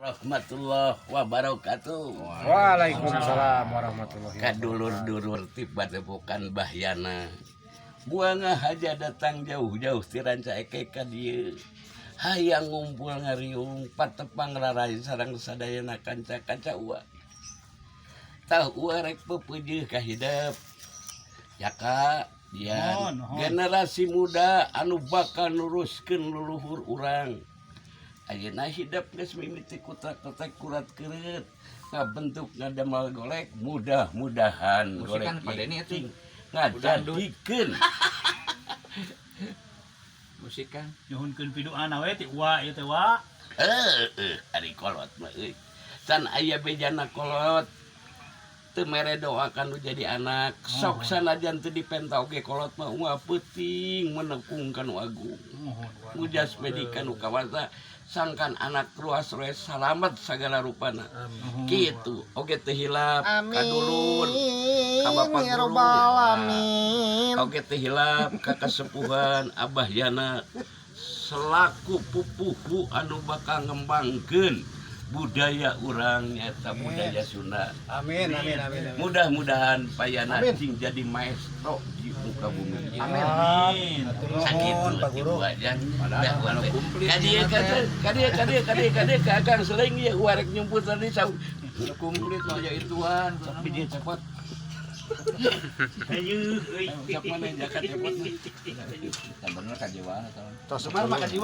Rahmatullah wabarakatuh. Waalaikumsalam warahmatullahi. Ka dulur-dulur ti Padepokan Bahyana. Buang aja datang jauh-jauh ti Rancaekek ka dieu. Hayang ngumpul ngariung patepang rarai sareng sadayana kanca-kanca uwa. Tah, uwa rek pepeujeuh ka hidep. Jaka Dian, Mohon, mohon. Generasi muda anu bakal nuruskeun luluhur urang. Ayeuna hidep geus mimiti kutak-kutak kurat keureut ngabentuk ngadamel golek, mudah-mudahan golek Musikan Pak Denny atuh. Ngajadikeun Musikan. Nyuhunkeun piduana we ti uwa ieu teh, Wa. Eh, ari kolot mah euy. Can aya bejana kolot teu mere doa kanu jadi anak. Sok sanajan teu dipenta oge kolot mah unggal peuting menekung kanu agung. Mohon, Wa. Mujas medikan nu kawasa sangkan anak ruas ruas salamat sagala rupana. Kitu oge teu hilap ka dulur, ka bapak Ya guru. Robbal Alamin. Oge teu hilap ka kasepuhan Abah Yana selaku pupuhu anu bakal ngembangkeun budaya urang, nyata budaya Sunda. Amin, amin, amin, amin. Mudah-mudahan Payana Amin. cing jadi maestro di muka bumi. Amin. Amin. Sakitu. Nuhun, Pak Guru. Aja. Padahal anu komplit Kadieu ieu teh. Kadieu, kadieu, kadieu, kadieu ka Akang Seleng ieu warek nyumput tadi sau. Anu komplit mah aya ituan. Biji cepot. Ayo euy. Sok mana jakat cepot. Bener kajiwaan eta. Tos. Semar mah kajiwa.